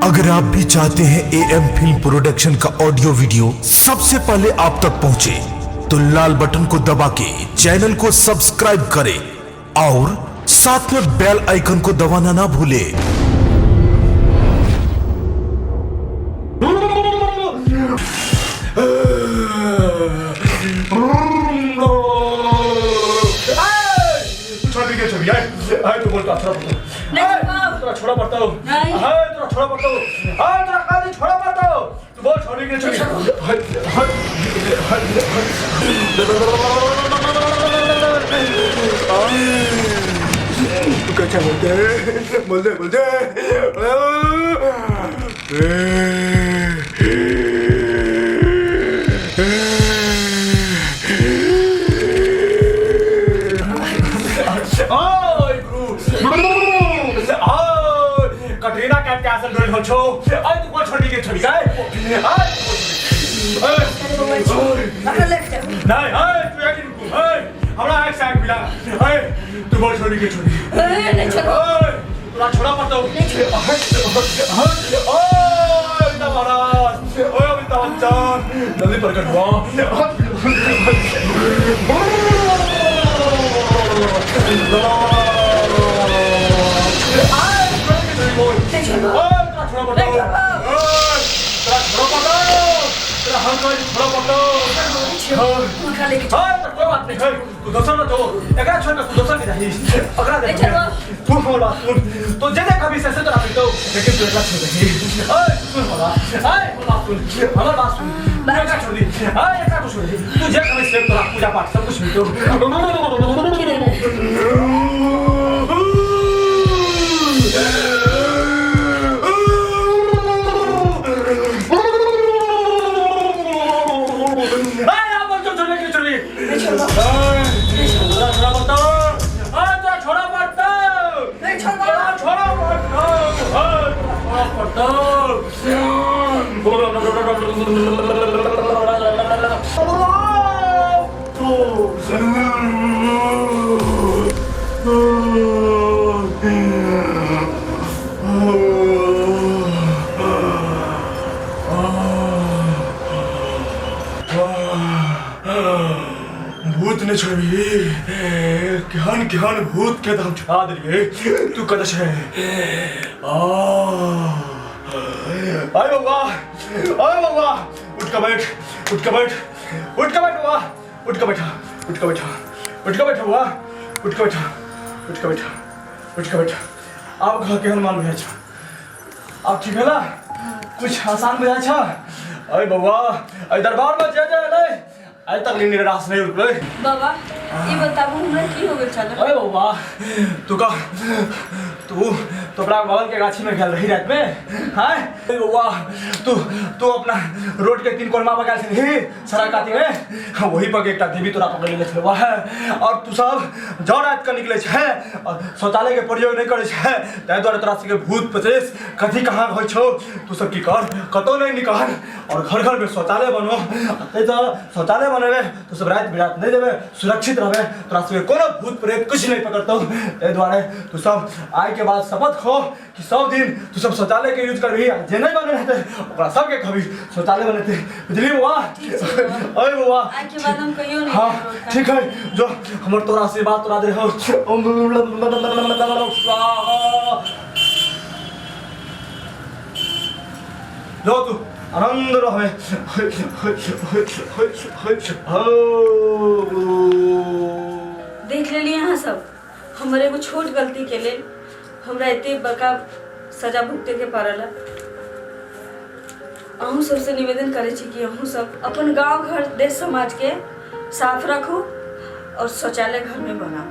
अगर आप भी चाहते हैं ए एम फिल्म प्रोडक्शन का ऑडियो वीडियो सबसे पहले आप तक पहुंचे, तो लाल बटन को दबा के चैनल को सब्सक्राइब करें और साथ में बेल आइकन को दबाना ना भूलें। छोड़ के छोड़ यार, आय तू बोलता छोड़ा पड़ता। नहीं छोड़ो। तोरा छोड़ा पड़ता हूँ। नहीं। हाय तोरा छोड़ा पड़ता हूँ। हाय तोरा काली छोड़ा पड़ता हूँ। तू बोल छोड़ के छोड़। हाय हाय हाय। तू कैसे बोलते बोलते बोलते। ओय गुरु, ओय कटरीना कैफ के आसन डोल हो छो। आय तू बोल छोड़ी के छोड़ी गाय। आय नहीं, आय तू एक रुकू। आय हमरा एक साइड मिला। आय तू बोल छोड़ी के छोड़ी। नहीं छोड़ो। ओय तोरा छोड़ा पड़तो। ओय अमिताभ महाराज, ओय अमिताभ बच्चन, जल्दी प्रकट हुआ। हुनका लेके तू दोसर न जो एकरा छोड़ के तू दोसर के जाही अकरा दे। तू हमर बात सुन, तो जे जे कभी से तोरा मिलतो, लेकिन तू एकरा छोड़ दही। ओए सुन हमरा, ओए हमर बात सुन, हमर बात सुन, तू एकरा छोड़ दी। ओए एकरा तू छोड़ दी, तू जे कभी से तोरा पूजा पाठ सब कुछ मिलतो। ओए अपन जो छोड़ के छोड़ दी। ओए तोरा छोड़ा पड़तो। ओए तोरा छोड़ा पड़तो। नहीं छोड़ो। तोरा छोड़ा पड़तो। ओए तोरा छोड़ा पड़तो। भूत ने छोड़ी, केहन केहन भूत के तऽ हम छुड़ा देलियै। तू कतऽ छै? आय बौआ, आय बौआ, उठ के बैठ, उठ के बैठ, उठ के बैठ बौआ, उठ के बैठा, उठ के बैठा, उठ के बैठा बौआ, उठ के बैठा, उठ के बैठा, उठ के बैठा। आब कह केहन मान बुझाइ छौ? आब ठीक भेला? कुछ आसान बुझाइ छौ? अरे बौआ, एहि दरबारमे जे जे एलै आइ तक निराश नहि रुकलै। बाबा, ई बताबू हमरा की हो गेल छल? अरे बौआ, तू कह, तू तोरा बगल के गाछी में गेल रही रात में। हाँ अरे बौआ, तू तू अपना रोड के तीन कोनमा पर गेल छलही सड़क काती में, वही पर एकटा देवी तोरा पकड़ लेने छल। वाह, और तू सब जौ रात के निकले छै और शौचालय के प्रयोग नहीं करे छै, ताहि दुआरे तोरा सबके भूत पचेस कथी कहाँ होइ छौ। तू सब की कर, कतौ नहीं निकल और घर घर में शौचालय बनो। ताहि तऽ शौचालय बनेबे तो सब राति बिरात नहीं देबे, सुरक्षित रहबे, तोरा सबके कोनो भूत प्रेत कुछ नहीं पकड़तौ। ताहि दुआरे तू सब आइ के बाद शपथ खो कि सब दिन तू सब शौचालय के यूज करबही, आ जे नहीं बने रहते ओकरा सबके कहबी शौचालय बनेते। बुझली बौआ? अरे बौआ, आइ के बाद हम कहियो नहीं। हाँ ठीक है, जो हमर तोरा आशीर्वाद तोरा दे हो। जो तू आनंद रहे। देख लेली अहाँ सब, हमर एगो छोट गलती के लेल हमरा एते बड़का सजा भुगते के पड़ल। अहूँ सबसे निवेदन करै छी कि अहूँ सब अपन गांव घर देश समाज के साफ रखू और शौचालय घर में बनाऊ।